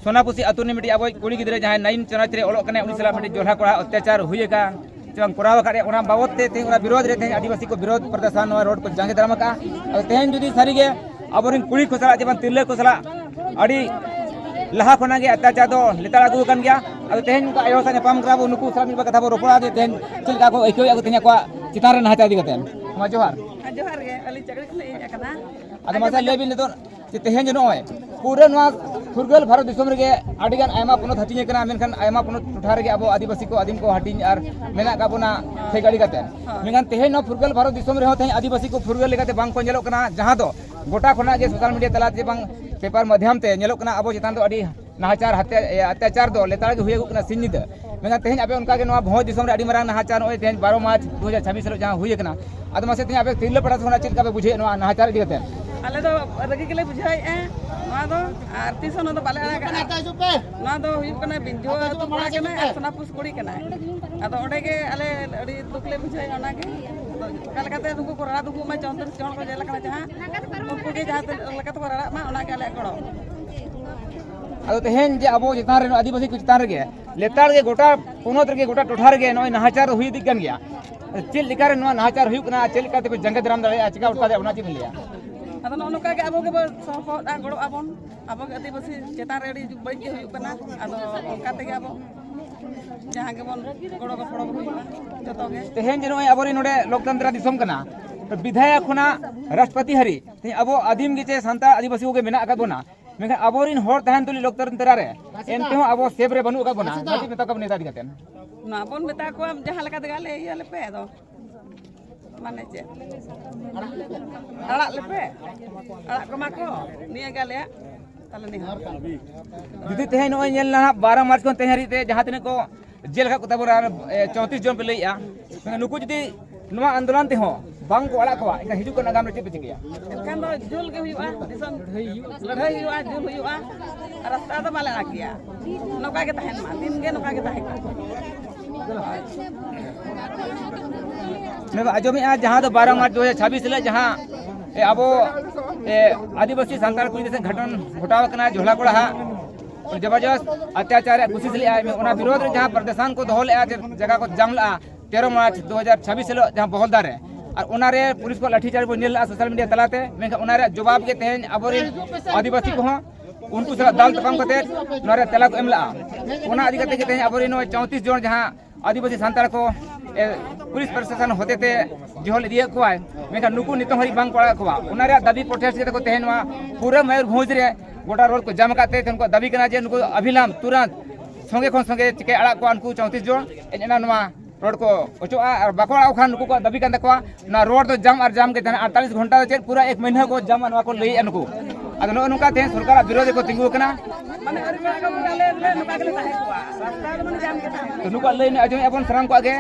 ᱥᱳᱱᱟᱯᱩᱥᱤ ᱟᱹᱛᱩ ᱨᱤᱱᱤᱡ ᱢᱤᱫᱴᱤᱡ ᱟᱵᱚᱭᱤᱡ ᱠᱩᱲᱤ ᱜᱤᱫᱽᱨᱟᱹ ᱡᱟᱦᱟᱸᱭ ᱱᱟᱭᱤᱱ ᱪᱟᱱᱟᱪ ᱨᱮ ᱚᱞᱚᱜ ᱠᱟᱱᱟᱭ, ᱩᱱᱤ ᱥᱟᱞᱟᱜ ᱢᱤᱫᱴᱤᱡ ᱡᱚᱞᱦᱟ ᱠᱚᱲᱟ ᱚᱛᱛᱟᱪᱟᱨ ᱦᱩᱭ ᱟᱠᱟᱱ ᱪᱮ ᱵᱟᱝ ᱠᱚᱨᱟᱣ ᱟᱠᱟᱫ ᱨᱮᱭᱟᱜ, ᱚᱱᱟ ᱵᱟᱵᱚᱛ ᱛᱮ ᱛᱮᱦᱮᱧ ᱚᱱᱟ ᱵᱤᱨᱳᱫᱷ ᱨᱮ ᱛᱮᱦᱮᱧ ᱟᱹᱫᱤᱵᱟᱹᱥᱤ ᱠᱚ ᱵᱤᱨᱳᱫᱷ ᱯᱨᱚᱫᱮᱥᱟᱱ ᱱᱚᱣᱟ ᱨᱳᱰ ᱠᱚ ᱡᱟᱸᱜᱮ ᱫᱟᱨᱟᱢ ᱟᱠᱟᱫᱼᱟ᱾ ᱟᱫᱚ ᱛᱮᱦᱮᱧ ᱡᱩᱫᱤ ᱥᱟᱹᱨᱤᱜᱮ ᱟᱵᱚᱨᱮᱱ ᱠᱩᱲᱤ ᱠᱚ ᱥᱟᱞᱟᱜ ᱪᱮ ᱵᱟᱝ ᱛᱤᱨᱞᱟᱹ ᱠᱚ ᱥᱟᱞᱟᱜ ᱟᱹᱰᱤ ᱞᱟᱦᱟ ᱠᱷᱚᱱᱟᱜ ᱜᱮ ᱚᱛᱛᱟᱪᱟᱨ ᱫᱚ ᱞᱮᱛᱟᱲ ᱟᱹᱜᱩ ᱟᱠᱟᱱ ᱜᱮᱭᱟ᱾ ᱟᱫᱚ ᱛᱮᱦᱮᱧ ᱱᱚᱝᱠᱟ ᱟᱭᱳ ᱥᱟᱶ ᱧᱟᱯᱟᱢ ᱠᱟᱱᱟ ᱵᱚ, ᱱᱩᱠᱩ ᱥᱟᱞᱟᱜ ᱢᱤᱫ ᱵᱟᱨ ᱠᱟᱛᱷᱟ ᱵᱚ ᱨᱚᱯᱚᱲᱟ ᱡᱮ ᱛᱮᱦᱮᱧ ᱪᱮᱫ ᱞᱮᱠᱟ ᱠᱚ ᱟᱹᱭᱠᱟᱹᱣᱮᱫᱼᱟ ᱠᱚ ᱛᱮᱦᱮᱧ ᱟᱠᱚᱣᱟᱜ ᱪᱮᱛᱟᱱ ᱨᱮ ᱱᱟᱦᱟᱪᱟᱨ ᱤᱫᱤ ᱠᱟᱛᱮ᱾ ᱢᱟ ᱡᱚᱦᱟᱨ᱾ ᱦᱮᱸ, ᱡᱚᱦᱟᱨ ᱜᱮ, ᱟᱹᱞᱤᱧ ᱪᱟᱠᱨᱤ ᱠᱷᱚᱱ ᱞᱤᱧ ᱦᱮᱡ ᱟᱠᱟᱱᱟ᱾ ᱟᱫᱚ ᱢᱟᱥᱮ ᱞᱟᱹᱭ ᱵᱤᱱ ᱱᱤᱛᱚᱜ ᱡᱮ ᱛᱮᱦᱮᱧ ᱡᱮ ᱱᱚᱜᱼᱚᱭ ᱯᱩᱨᱟᱹ ᱱᱚᱣᱟ ᱯᱷᱩᱨᱜᱟᱹᱞ ᱵᱷᱟᱨᱚᱛ ᱫᱤᱥᱚᱢ ᱨᱮᱜᱮ ᱟᱹᱰᱤᱜᱟᱱ ᱟᱭᱢᱟ ᱯᱚᱱᱚᱛ ᱦᱟᱹᱴᱤᱧ ᱟᱠᱟᱱᱟ, ᱢᱮᱱᱠᱷᱟᱱ ᱟᱭᱢᱟ ᱯᱚᱱᱚᱛ ᱴᱚᱴᱷᱟ ᱨᱮᱜᱮ ᱟᱵᱚ ᱟᱹᱫᱤᱵᱟᱹᱥᱤ ᱠᱚ ᱟᱹᱫᱤᱢ ᱠᱚ ᱦᱟᱹᱴᱤᱧ ᱟᱨ ᱢᱮᱱᱟᱜ ᱟᱠᱟᱫ ᱵᱚᱱᱟ ᱴᱷᱮᱠ ᱟᱹᱰᱤ ᱠᱟᱛᱮ᱾ ᱦᱳᱭ᱾ ᱢᱮᱱᱠᱷᱟᱱ ᱛᱮᱦᱮᱧ ᱱᱚᱣᱟ ᱯᱷᱩᱨᱜᱟᱹᱞ ᱵᱷᱟᱨᱚᱛ ᱫᱤᱥᱚᱢ ᱨᱮᱦᱚᱸ ᱛᱮᱦᱮᱧ ᱟᱹᱫᱤᱵᱟᱹᱥᱤ ᱠᱚ ᱯᱷᱩᱨᱜᱟᱹᱞ ᱞᱮᱠᱟᱛᱮ ᱵᱟᱝ ᱠᱚ ᱧᱮᱞᱚᱜ ᱠᱟᱱᱟ, ᱡᱟᱦᱟᱸ ᱫᱚ ᱜᱚᱴᱟ ᱠᱷᱚᱱᱟᱜ ᱜᱮ ᱥᱳᱥᱟᱞ ᱢᱤᱰᱤᱭᱟ ᱛᱟᱞᱟ ᱛᱮ ᱵᱟᱝ ᱯᱮᱯᱟᱨ ᱢᱟᱫᱽᱫᱷᱚᱢ ᱛᱮ ᱧᱮᱞᱚᱜ ᱠᱟᱱᱟ ᱟᱵᱚ ᱪᱮᱛᱟᱱ ᱫᱚ ᱟᱹᱰᱤ ᱱᱟᱦᱟᱪᱟᱨ, ᱦᱟᱛᱭᱟ-, ᱮ, ᱚᱛᱛᱟᱪᱟᱨ ᱫᱚ ᱞᱮᱛᱟᱲ ᱜᱮ ᱦᱩᱭᱩᱜᱚᱜ ᱠᱟᱱᱟ ᱥᱤᱧ ᱧᱤᱫᱟᱹ᱾ ᱢᱮᱱᱠᱷᱟᱱ ᱛᱮᱦᱮᱧ ᱟᱯᱮ ᱚᱱᱠᱟ ᱜᱮ ᱱᱚᱣᱟ ᱵᱷᱚᱸᱡᱽ ᱫᱤᱥᱚᱢ ᱨᱮ ᱟᱹᱰᱤ ᱢᱟᱨᱟᱝ ᱱᱟᱦᱟᱪᱟᱨ ᱱᱚᱜᱼᱚᱭ ᱛᱮᱦᱮᱧ ᱵᱟᱨᱚ ᱢᱟᱨᱪ ᱫᱩ ᱦᱟᱡᱟᱨ ᱪᱷᱟᱵᱵᱤᱥ ᱦᱤᱞᱳᱜ ᱡᱟᱦᱟᱸ ᱦᱩᱭ ᱟᱠᱟᱱᱟ᱾ ᱟᱫᱚ ᱢᱟᱥᱮ ᱛᱮᱦᱮᱧ ᱟᱯᱮ ᱛᱤᱨᱞᱟᱹ ᱯᱟᱦᱴᱟ ᱠᱷᱚᱱᱟᱜ ᱪᱮᱫ ᱞᱮᱠᱟ ᱯᱮ ᱵᱩᱡᱷᱟᱹᱣᱮᱫ ᱱᱚᱣᱟ ᱱᱟᱦᱟᱪᱟᱨ ᱤᱫᱤ ᱠᱟᱛᱮ? ᱟᱞᱮ ᱫᱚ ᱨᱟᱹᱜᱤ ᱜᱮᱞᱮ ᱵᱩᱡᱷᱟᱹᱣᱮᱫᱼᱟ ᱱᱚᱣᱟ ᱫᱚ, ᱟᱨ ᱛᱤᱥ ᱦᱚᱸ ᱱᱚᱣᱟ ᱫᱚ ᱵᱟᱞᱮ ᱟᱲᱟᱜᱟ᱾ ᱱᱚᱣᱟ ᱫᱚ ᱦᱩᱭᱩᱜ ᱠᱟᱱᱟ ᱵᱤᱧᱡᱩᱣᱟᱹ ᱟᱹᱛᱩ ᱠᱚᱲᱟ ᱠᱟᱱᱟᱭ ᱟᱨ ᱥᱚᱱᱟᱯᱩᱥ ᱠᱩᱲᱤ ᱠᱟᱱᱟᱭ᱾ ᱟᱫᱚ ᱚᱸᱰᱮ ᱜᱮ ᱟᱞᱮ ᱟᱹᱰᱤ ᱫᱩᱠ ᱞᱮ ᱵᱩᱡᱷᱟᱹᱣᱮᱫᱼᱟ ᱚᱱᱟᱜᱮ᱾ ᱟᱫᱚ ᱚᱠᱟ ᱞᱮᱠᱟᱛᱮ ᱱᱩᱠᱩ ᱠᱚ ᱨᱟᱲᱟ ᱫᱩᱜᱩᱜ ᱢᱟ, ᱪᱚᱱᱫᱨᱚ ᱡᱚᱱ ᱠᱚ ᱡᱮᱞ ᱟᱠᱟᱱᱟ ᱡᱟᱦᱟᱸ, ᱩᱱᱠᱩ ᱜᱮ ᱡᱟᱦᱟᱸ ᱛᱤᱱᱟᱹᱜ ᱞᱮᱠᱟ ᱛᱮᱠᱚ ᱨᱟᱲᱟᱜ ᱢᱟ, ᱚᱱᱟᱜᱮ ᱟᱞᱮᱭᱟᱜ ᱜᱚᱲᱚ᱾ ᱟᱫᱚ ᱛᱮᱦᱮᱧ ᱡᱮ ᱟᱵᱚ ᱪᱮᱛᱟᱱ ᱨᱮ, ᱟᱹᱫᱤᱵᱟᱹᱥᱤ ᱠᱚ ᱪᱮᱛᱟᱱ ᱨᱮᱜᱮ ᱞᱮᱛᱟᱲ ᱜᱮ ᱜᱚᱴᱟ ᱯᱚᱱᱚᱛ ᱨᱮᱜᱮ, ᱜᱚᱴᱟ ᱴᱚᱴᱷᱟ ᱨᱮᱜᱮ ᱱᱚᱜᱼᱚᱭ ᱱᱟᱦᱟᱪᱟᱨ ᱦᱩᱭ ᱤᱫᱤᱜ ᱠᱟᱱ ᱜᱮᱭᱟ᱾ ᱪᱮᱫ ᱞᱮᱠᱟᱨᱮ ᱱᱚᱣᱟ ᱱᱟᱦᱟᱪᱟᱨ ᱦᱩᱭᱩᱜ ᱠᱟᱱᱟ, ᱪᱮᱫ ᱞᱮᱠᱟ ᱛᱮᱯᱮ ᱡᱟᱸᱜᱮ ᱫᱟᱨᱟᱢ ᱫᱟᱲᱮᱭᱟᱜᱼᱟ, ᱪᱮᱠᱟ ᱚᱴᱠᱟᱣ ᱫᱟᱲᱮᱭᱟᱜᱼᱟ, ᱚᱱᱟ ᱪᱮᱫ ᱵᱤᱱ ᱞᱟᱹᱭᱟ? ᱟᱫᱚ ᱱᱚᱜᱼᱚ ᱱᱚᱝᱠᱟ ᱜᱮ ᱟᱵᱚ ᱜᱮᱵᱚ ᱥᱚᱦᱚᱫᱼᱟ, ᱜᱚᱲᱚᱜ ᱟᱵᱚᱱ᱾ ᱟᱵᱚ ᱜᱮ ᱟᱹᱫᱤᱵᱟᱹᱥᱤ ᱪᱮᱛᱟᱱ ᱨᱮ ᱟᱹᱰᱤ ᱵᱟᱹᱲᱤᱡ ᱜᱮ ᱦᱩᱭᱩᱜ ᱠᱟᱱᱟ᱾ ᱟᱫᱚ ᱚᱱᱠᱟ ᱛᱮᱜᱮ ᱟᱵᱚ ᱡᱟᱦᱟᱸ ᱜᱮᱵᱚᱱ ᱜᱚᱲᱚ ᱜᱚᱯᱚᱲᱚ ᱦᱩᱭᱩᱜᱼᱟ ᱡᱚᱛᱚ ᱜᱮ᱾ ᱛᱮᱦᱮᱧ ᱡᱮ ᱱᱚᱜᱼᱚᱭ ᱟᱵᱚᱨᱮᱱ ᱱᱚᱰᱮ ᱞᱳᱠᱛᱚᱱᱛᱨᱚ ᱫᱤᱥᱚᱢ ᱠᱟᱱᱟ, ᱵᱤᱫᱷᱟᱭᱚᱠ ᱠᱷᱚᱱᱟᱜ ᱨᱟᱥᱴᱨᱚᱯᱚᱛᱤ ᱦᱟᱹᱨᱤᱡ ᱛᱮᱦᱮᱧ ᱟᱵᱚ ᱟᱹᱫᱤᱢ ᱜᱮ ᱪᱮ ᱥᱟᱱᱛᱟᱲ ᱟᱹᱫᱤᱵᱟᱹᱥᱤ ᱠᱚᱜᱮ ᱢᱮᱱᱟᱜ ᱟᱠᱟᱫ ᱵᱚᱱᱟ, ᱢᱮᱱᱠᱷᱟᱱ ᱟᱵᱚᱨᱮᱱ ᱦᱚᱲ ᱛᱟᱦᱮᱱ ᱛᱩᱞᱩᱡ ᱞᱳᱠᱛᱚᱱᱛᱨᱚ ᱨᱮ ᱮᱱ ᱛᱮᱦᱚᱸ ᱟᱵᱚ ᱥᱮᱵᱷ ᱨᱮ ᱵᱟᱹᱱᱩᱜ ᱟᱠᱟᱫ ᱵᱚᱱᱟ᱾ ᱪᱮᱫ ᱢᱮᱛᱟ ᱠᱚᱣᱟ ᱱᱮᱛᱟ ᱤᱫᱤ ᱠᱟᱛᱮ? ᱱᱚᱣᱟ ᱵᱚᱱ ᱢᱮᱛᱟ ᱠᱚᱣᱟ ᱡᱟᱦᱟᱸ ᱞᱮᱠᱟ ᱛᱮᱜᱮ ᱟᱞᱮ ᱤᱭᱟᱹ ᱞᱮᱯᱮ, ᱟᱫᱚ ᱢᱟᱱᱮ ᱪᱮᱫ? ᱟᱲᱟᱜ ᱞᱮᱯᱮ, ᱟᱲᱟᱜ ᱠᱚᱢᱟ ᱠᱚ, ᱱᱤᱭᱟᱹ ᱜᱮ ᱟᱞᱮᱭᱟᱜ ᱛᱟᱦᱞᱮ ᱱᱮᱦᱚᱨ᱾ ᱡᱩᱫᱤ ᱛᱮᱦᱮᱧ ᱱᱚᱜᱼᱚᱭ ᱧᱮᱞ ᱱᱟ ᱦᱟᱸᱜ, ᱵᱟᱨᱚ ᱢᱟᱨᱪ ᱠᱷᱚᱱ ᱛᱮᱦᱮᱧ ᱦᱟᱹᱨᱤᱡ ᱛᱮ ᱡᱟᱦᱟᱸ ᱛᱤᱱᱟᱹᱜ ᱠᱚ ᱡᱮᱞ ᱟᱠᱟᱫ ᱠᱚ ᱛᱟᱵᱚᱱᱟ, ᱟᱨ, ᱮ, ᱪᱳᱭᱛᱨᱤᱥ ᱡᱚᱱ ᱯᱮ ᱞᱟᱹᱭᱮᱜᱼᱟ, ᱢᱮᱱᱠᱷᱟᱱ ᱱᱩᱠᱩ ᱡᱩᱫᱤ ᱱᱚᱣᱟ ᱟᱱᱫᱳᱞᱚᱱ ᱛᱮᱦᱚᱸ ᱵᱟᱝ ᱠᱚ ᱟᱲᱟᱜ ᱠᱚᱣᱟ, ᱮᱱᱠᱷᱟᱱ ᱦᱤᱡᱩᱜ ᱠᱟᱱ ᱟᱜᱟᱢ ᱨᱮ ᱪᱮᱫ ᱯᱮ ᱪᱤᱠᱟᱹᱭᱟ? ᱮᱱᱠᱷᱟᱱ ᱫᱚ ᱡᱩᱞ ᱜᱮ ᱦᱩᱭᱩᱜᱼᱟ, ᱫᱤᱥᱚᱢ ᱞᱟᱹᱲᱦᱟᱹᱭ ᱦᱩᱭᱩᱜᱼᱟ, ᱡᱩᱞ ᱦᱩᱭᱩᱜᱼᱟ, ᱟᱨ ᱨᱟᱥᱛᱟ ᱫᱚ ᱵᱟᱞᱮ ᱟᱲᱟᱜ ᱜᱮᱭᱟ᱾ ᱱᱚᱝᱠᱟ ᱜᱮ ᱛᱟᱦᱮᱱ ᱢᱟ, ᱫᱤᱱ ᱜᱮ ᱱᱚᱝᱠᱟ ᱜᱮ ᱛᱟᱦᱮᱱ ᱢᱟ᱾ ᱱᱚᱰᱮ ᱵᱚ ᱟᱸᱡᱚᱢᱮᱜᱼᱟ, ᱡᱟᱦᱟᱸ ᱫᱚ ᱵᱟᱨᱚ ᱢᱟᱨᱪ ᱫᱩ ᱦᱟᱡᱟᱨ ᱪᱷᱟᱵᱵᱤᱥ ᱦᱤᱞᱳᱜ ᱡᱟᱦᱟᱸ, ᱮ, ᱟᱵᱚ, ᱮ, ᱟᱹᱫᱤᱵᱟᱹᱥᱤ ᱥᱟᱱᱛᱟᱲ ᱠᱩᱲᱤ ᱜᱤᱫᱽᱨᱟᱹ ᱥᱟᱶ ᱜᱷᱚᱴᱚᱱ ᱜᱷᱚᱴᱟᱣ ᱟᱠᱟᱱᱟ ᱡᱚᱞᱦᱟ ᱠᱚᱲᱟ ᱦᱟᱜ, ᱡᱚᱵᱚᱨᱡᱚᱥᱛ ᱚᱛᱛᱟᱪᱟᱨ ᱨᱮᱭᱟᱜ ᱠᱳᱥᱤᱥ ᱞᱮᱜᱼᱟᱭ, ᱚᱱᱟ ᱵᱤᱨᱳᱫᱷ ᱨᱮ ᱡᱟᱦᱟᱸ ᱯᱨᱚᱫᱮᱥᱟᱱ ᱠᱚ ᱫᱚᱦᱚ ᱞᱮᱜᱼᱟ, ᱡᱮ ᱡᱟᱭᱜᱟ ᱠᱚ ᱡᱟᱢ ᱞᱮᱜᱼᱟ ᱛᱮᱨᱚ ᱢᱟᱨᱪ ᱫᱩ ᱦᱟᱡᱟᱨ ᱪᱷᱟᱵᱵᱤᱥ ᱦᱤᱞᱳᱜ ᱡᱟᱦᱟᱸ ᱵᱚᱦᱚᱞᱫᱟ ᱨᱮ, ᱟᱨ ᱚᱱᱟᱨᱮ ᱯᱩᱞᱤᱥ ᱠᱚᱣᱟᱜ ᱞᱟᱴᱷᱤ ᱪᱟᱨᱡᱽ ᱵᱚᱱ ᱧᱮᱞ ᱞᱮᱜᱼᱟ ᱥᱳᱥᱟᱞ ᱢᱤᱰᱤᱭᱟ ᱛᱟᱞᱟᱛᱮ, ᱢᱮᱱᱠᱷᱟᱱ ᱚᱱᱟ ᱨᱮᱭᱟᱜ ᱡᱚᱵᱟᱵ ᱜᱮ ᱛᱮᱦᱮᱧ ᱟᱵᱚᱨᱮᱱ ᱟᱹᱫᱤᱵᱟᱹᱥᱤ ᱠᱚᱦᱚᱸ ᱩᱱᱠᱩ ᱥᱟᱞᱟᱜ ᱫᱟᱞ ᱛᱟᱯᱟᱢ ᱠᱟᱛᱮ ᱱᱚᱣᱟ ᱨᱮᱭᱟᱜ ᱛᱮᱞᱟ ᱠᱚ ᱮᱢ ᱞᱮᱜᱼᱟ᱾ ᱚᱱᱟ ᱤᱫᱤ ᱠᱟᱛᱮ ᱜᱮ ᱛᱮᱦᱮᱧ ᱟᱵᱚᱨᱮᱱ ᱱᱚᱜᱼᱚᱭ ᱪᱳᱭᱛᱨᱤᱥ ᱡᱚᱱ ᱡᱟᱦᱟᱸ ᱟᱹᱫᱤᱵᱟᱹᱥᱤ ᱥᱟᱱᱛᱟᱲ ᱠᱚ, ᱮ, ᱯᱩᱞᱤᱥ ᱯᱨᱚᱥᱟᱥᱚᱱ ᱦᱚᱛᱮᱛᱮ ᱡᱚᱦᱚᱞ ᱤᱫᱤᱭᱮᱫ ᱠᱚᱣᱟᱭ, ᱢᱮᱱᱠᱷᱟᱱ ᱱᱩᱠᱩ ᱱᱤᱛᱚᱝ ᱦᱟᱹᱨᱤᱡ ᱵᱟᱝ ᱠᱚ ᱟᱲᱟᱜ ᱠᱚᱣᱟ᱾ ᱚᱱᱟ ᱨᱮᱭᱟᱜ ᱫᱟᱹᱵᱤ ᱯᱨᱚᱴᱮᱥᱴ ᱠᱟᱛᱮ ᱠᱚ ᱛᱮᱦᱮᱧ ᱱᱚᱣᱟ ᱯᱩᱨᱟᱹ ᱢᱚᱭᱩᱨᱵᱷᱚᱸᱡᱽ ᱨᱮ ᱜᱚᱴᱟ ᱨᱳᱰ ᱠᱚ ᱡᱟᱢ ᱟᱠᱟᱫ ᱛᱮ ᱛᱮᱦᱮᱧ ᱠᱚ ᱫᱟᱹᱵᱤ ᱠᱟᱱᱟ ᱡᱮ ᱱᱩᱠᱩ ᱚᱵᱷᱤᱞᱟᱢ ᱛᱩᱨᱟᱸᱛ ᱥᱚᱸᱜᱮ ᱠᱷᱚᱱ ᱥᱚᱸᱜᱮ ᱪᱤᱠᱟᱹ ᱟᱲᱟᱜ ᱠᱚᱣᱟ ᱩᱱᱠᱩ ᱪᱳᱭᱛᱨᱤᱥ ᱡᱚᱱ᱾ ᱮᱱ ᱮᱱᱟ ᱱᱚᱣᱟ ᱨᱳᱰ ᱠᱚ ᱚᱪᱚᱜᱼᱟ, ᱟᱨ ᱵᱟᱠᱚ ᱟᱲᱟᱜ ᱠᱷᱟᱱ ᱱᱩᱠᱩ ᱠᱚᱣᱟᱜ ᱫᱟᱹᱵᱤ ᱠᱟᱱ ᱛᱟᱠᱚᱣᱟ ᱱᱚᱣᱟ ᱨᱳᱰ ᱫᱚ ᱡᱟᱢ ᱟᱨ ᱡᱟᱢ ᱜᱮ ᱛᱟᱦᱮᱱᱟ᱾ ᱟᱴᱛᱟᱞᱤᱥ ᱜᱷᱚᱱᱴᱟ ᱫᱚ ᱪᱮᱫ, ᱯᱩᱨᱟᱹ ᱮᱠ ᱢᱟᱹᱦᱱᱟᱹ ᱠᱚ ᱡᱟᱢᱟ, ᱱᱚᱣᱟ ᱠᱚ ᱞᱟᱹᱭᱮᱫᱼᱟ ᱱᱩᱠᱩ᱾ ᱟᱫᱚ ᱱᱚᱜᱼᱚ ᱱᱚᱝᱠᱟ ᱛᱮ ᱥᱚᱨᱠᱟᱨᱟᱜ ᱵᱤᱨᱳᱫᱷ ᱨᱮᱠᱚ ᱛᱤᱸᱜᱩ ᱟᱠᱟᱱᱟ᱾ ᱛᱚ ᱱᱩᱠᱩᱣᱟᱜ ᱞᱟᱹᱭ ᱟᱸᱡᱚᱢᱮᱫᱼᱟ ᱵᱚᱱ ᱥᱟᱱᱟᱢ ᱠᱚᱣᱟᱜ ᱜᱮ,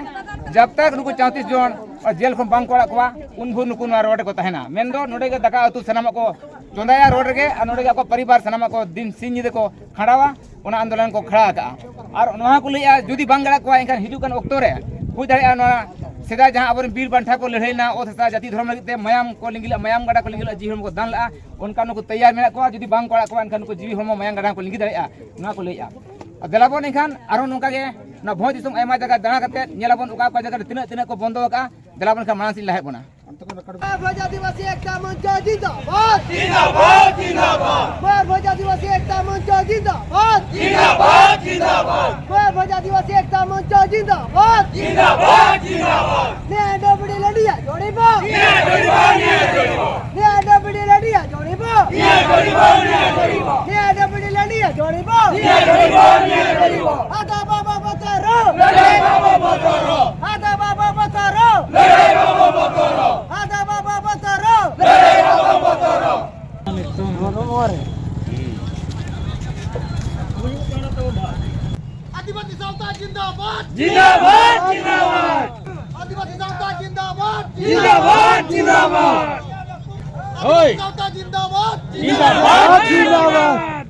ᱡᱟᱵ ᱛᱟᱠ ᱱᱩᱠᱩ ᱪᱟᱣᱛᱤᱥ ᱡᱚᱱ ᱡᱮᱞ ᱠᱷᱚᱱ ᱵᱟᱝ ᱠᱚ ᱟᱲᱟᱜ ᱠᱚᱣᱟ, ᱩᱱ ᱵᱷᱳᱨ ᱱᱩᱠᱩ ᱱᱚᱣᱟ ᱨᱳᱰ ᱨᱮᱠᱚ ᱛᱟᱦᱮᱱᱟ᱾ ᱢᱮᱱᱫᱚ ᱱᱚᱰᱮ ᱜᱮ ᱫᱟᱠᱟ ᱩᱛᱩ ᱥᱟᱱᱟᱢᱟᱜ ᱠᱚ ᱪᱚᱸᱫᱟᱭᱟ ᱨᱳᱰ ᱨᱮᱜᱮ, ᱟᱨ ᱱᱚᱰᱮ ᱜᱮ ᱟᱠᱚ ᱯᱚᱨᱤᱵᱟᱨ ᱥᱟᱱᱟᱢᱟᱜ ᱠᱚ ᱫᱤᱱ ᱥᱤᱧ ᱧᱤᱫᱟᱹ ᱠᱚ ᱠᱷᱟᱸᱰᱟᱣᱟ, ᱚᱱᱟ ᱟᱱᱫᱳᱞᱚᱱ ᱠᱚ ᱠᱷᱟᱲᱟ ᱟᱠᱟᱜᱼᱟ᱾ ᱟᱨ ᱱᱚᱣᱟ ᱠᱚ ᱞᱟᱹᱭᱮᱫᱼᱟ, ᱡᱩᱫᱤ ᱵᱟᱝ ᱟᱲᱟᱜ ᱠᱚᱣᱟ, ᱮᱱᱠᱷᱟᱱ ᱦᱤᱡᱩᱜ ᱠᱟᱱ ᱚᱠᱛᱚ ᱨᱮ ᱦᱩᱭ ᱫᱟᱲᱮᱭᱟᱜᱼᱟ, ᱱᱚᱣᱟ ᱥᱮᱫᱟᱭ ᱡᱟᱦᱟᱸ ᱟᱵᱚᱨᱮᱱ ᱵᱤᱨ ᱵᱟᱱᱴᱟ ᱠᱚ ᱞᱟᱹᱲᱦᱟᱹᱭ ᱞᱮᱱᱟ, ᱚᱛ ᱦᱟᱥᱟ ᱡᱟᱹᱛᱤ ᱫᱷᱚᱨᱚᱢ ᱞᱟᱹᱜᱤᱫ ᱛᱮ ᱢᱟᱭᱟᱢ ᱠᱚ ᱞᱤᱸᱜᱤ ᱞᱮᱫᱼᱟ, ᱢᱟᱭᱟᱢ ᱜᱟᱰᱟ ᱠᱚ ᱞᱤᱸᱜᱤ ᱞᱮᱫᱼᱟ, ᱡᱤᱣᱤ ᱦᱚᱲᱢᱚ ᱠᱚ ᱫᱟᱱ ᱞᱮᱫᱼᱟ, ᱚᱱᱠᱟ ᱱᱩᱠᱩ ᱛᱮᱭᱟᱨ ᱢᱮᱱᱟᱜ ᱠᱚᱣᱟ᱾ ᱡᱩᱫᱤ ᱵᱟᱝ ᱠᱚ ᱟᱲᱟᱜ ᱠᱚᱣᱟ, ᱮᱱᱠᱷᱟᱱ ᱱᱩᱠᱩ ᱡᱤᱣᱤ ᱦᱚᱲᱢᱚ ᱢᱟᱭᱟᱢ ᱜᱟᱰᱟ ᱠᱚ ᱞᱤᱸᱜᱤ ᱫᱟᱲᱮᱭᱟᱜᱼᱟ, ᱱᱚᱣᱟ ᱠᱚ ᱞᱟᱹᱭᱮᱫᱼᱟ᱾ ᱟᱨ ᱫᱮᱞᱟ ᱵᱚᱱ ᱮᱱᱠᱷᱟᱱ ᱟᱨᱦᱚᱸ ᱱᱚᱝᱠᱟ ᱜᱮ ᱱᱚᱣᱟ ᱵᱷᱚᱸᱡᱽ ᱫᱤᱥᱚᱢ ᱟᱭᱢᱟ ᱡᱟᱭᱜᱟ ᱫᱟᱬᱟ ᱠᱟᱛᱮ ᱧᱮᱞ ᱟᱵᱚᱱ ᱚᱠᱟ ᱚᱠᱟ ᱡᱟᱭᱜᱟ ᱨᱮ ᱛᱤᱱᱟᱹᱜ ᱛᱤᱱᱟᱹᱜ ᱠᱚ ᱵᱚᱱᱫᱚ ᱟᱠᱟᱫᱼᱟ᱾ ᱫᱮᱞᱟ ᱵᱚᱱ ᱮᱱᱠᱷᱟᱱ ᱢᱟᱲᱟᱝ ᱥᱮᱫ ᱞᱟᱦᱟᱜ ᱵᱚᱱᱟ᱾ ᱵᱷᱚᱸᱡᱽ ᱟᱹᱫᱤᱵᱟᱹᱥᱤ ᱮᱠᱛᱟ ᱢᱚᱧᱪᱚ ᱡᱤᱱᱫᱟᱵᱟᱫ᱾ ᱡᱤᱱᱫᱟᱵᱟᱫ, ᱡᱤᱱᱫᱟᱵᱟᱫ᱾ ᱢᱚᱭᱩᱨᱵᱷᱚᱸᱡᱽ ᱟᱹᱫᱤᱵᱟᱹᱥᱤ ᱮᱠᱛᱟ ᱢᱚᱧᱪᱚ ᱡᱤᱱᱫᱟᱵᱟᱫ᱾ ᱡᱤᱱᱫᱟᱵᱟᱫ, ᱡᱤᱱᱫᱟᱵᱟᱫ᱾ ᱢᱚᱭᱩᱨᱵᱷᱚᱸᱡᱽ ᱟᱹᱫᱤᱵᱟᱹᱥᱤ ᱮᱠᱛᱟ ᱢᱚᱧᱪᱚ ᱡᱤᱱᱫᱟᱵᱟᱫ᱾ ᱡᱤᱱᱫᱟᱵᱟᱫ, ᱡᱤᱱᱫᱟᱵᱟᱫ᱾ ᱱᱤᱭᱟᱹ ᱰᱟᱹᱵᱽᱲᱤ ᱞᱟᱹᱰᱤᱭᱟ ᱡᱚᱲᱤᱵᱚ᱾ ᱱᱤᱭᱟᱹ ᱡᱚᱲᱤᱵᱚ, ᱱᱤᱭᱟᱹ ᱡᱚᱲᱤᱵᱚ᱾ ᱱᱤᱭᱟᱹ ᱰᱟᱹᱵᱽᱲᱤ ᱞᱟᱹᱰᱤᱭᱟ ᱡᱚᱲᱤᱵᱚ᱾ ᱱᱤᱭᱟᱹ ᱡᱚᱲᱤᱵᱚ, ᱱᱤᱭᱟᱹ ᱡᱚᱲᱤᱵᱚ᱾ ᱱᱤᱭᱟᱹ ᱰᱟᱹᱵᱽᱲᱤ ᱞᱟᱹᱰᱤᱭᱟ ᱡᱚᱲᱤᱵᱚ᱾ ᱱᱤᱭᱟᱹ ᱡᱚᱲᱤᱵᱚ, ᱱᱤᱭᱟᱹ ᱡᱚᱲᱤᱵᱚ᱾ ᱟᱫᱟ ᱵᱟᱵᱟ ᱵᱚᱛᱚᱨᱚ᱾ ᱞᱟᱹᱲᱦᱟᱹᱭ ᱵᱟᱵᱚ ᱵᱚᱛᱚᱨᱚ᱾ ᱟᱫᱟ ᱵᱟᱵᱟ ᱵᱚᱛᱚᱨᱚ᱾ ᱞᱟᱹᱲᱦᱟᱹᱭ ᱵᱟᱵᱚ ᱵᱚᱛᱚᱨᱚ᱾ ᱟᱫᱟ ᱵᱟᱵᱟ ᱵᱚᱛᱚᱨᱚ᱾ ᱞᱟᱹᱲᱦᱟᱹᱭ ᱵᱟᱵᱚ ᱵᱚᱛᱚᱨᱚ᱾ ᱟᱹᱫᱤᱵᱟᱹᱥᱤ ᱥᱟᱶᱛᱟ ᱡᱤᱱᱫᱟᱵᱟᱫ᱾ ᱡᱤᱱᱫᱟᱵᱟᱫ, ᱡᱤᱱᱫᱟᱵᱟᱫ᱾ ᱟᱹᱫᱤᱵᱟᱹᱥᱤ ᱥᱟᱶᱛᱟ ᱡᱤᱱᱫᱟᱵᱟᱫ᱾ ᱡᱤᱱᱫᱟᱵᱟᱫ, ᱡᱤᱱᱫᱟᱵᱟᱫ᱾ ᱦᱳᱭ᱾ ᱟᱹᱫᱤᱵᱟᱹᱥᱤ ᱥᱟᱶᱛᱟ ᱡᱤᱱᱫᱟᱵᱟᱫ᱾ ᱡᱤᱱᱫᱟᱵᱟᱫ, ᱡᱤᱱᱫᱟᱵᱟᱫ᱾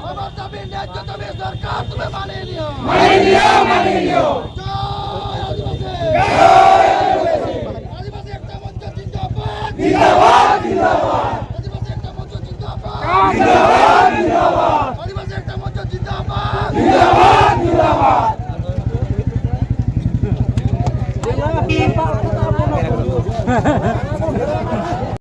আমার দাবি ন্যায্য দাবি সরকার তুমি মানিয়ে নিও। মানিয়ে নিও, মানিয়ে নিও। জয় আদিবাসী। জয় আদিবাসী। আদিবাসী একটা মঞ্চ জিন্দাবাদ। জিন্দাবাদ, জিন্দাবাদ। আদিবাসী একটা মঞ্চ জিন্দাবাদ। জিন্দাবাদ, জিন্দাবাদ। আদিবাসী একটা মঞ্চ জিন্দাবাদ। জিন্দাবাদ, জিন্দাবাদ।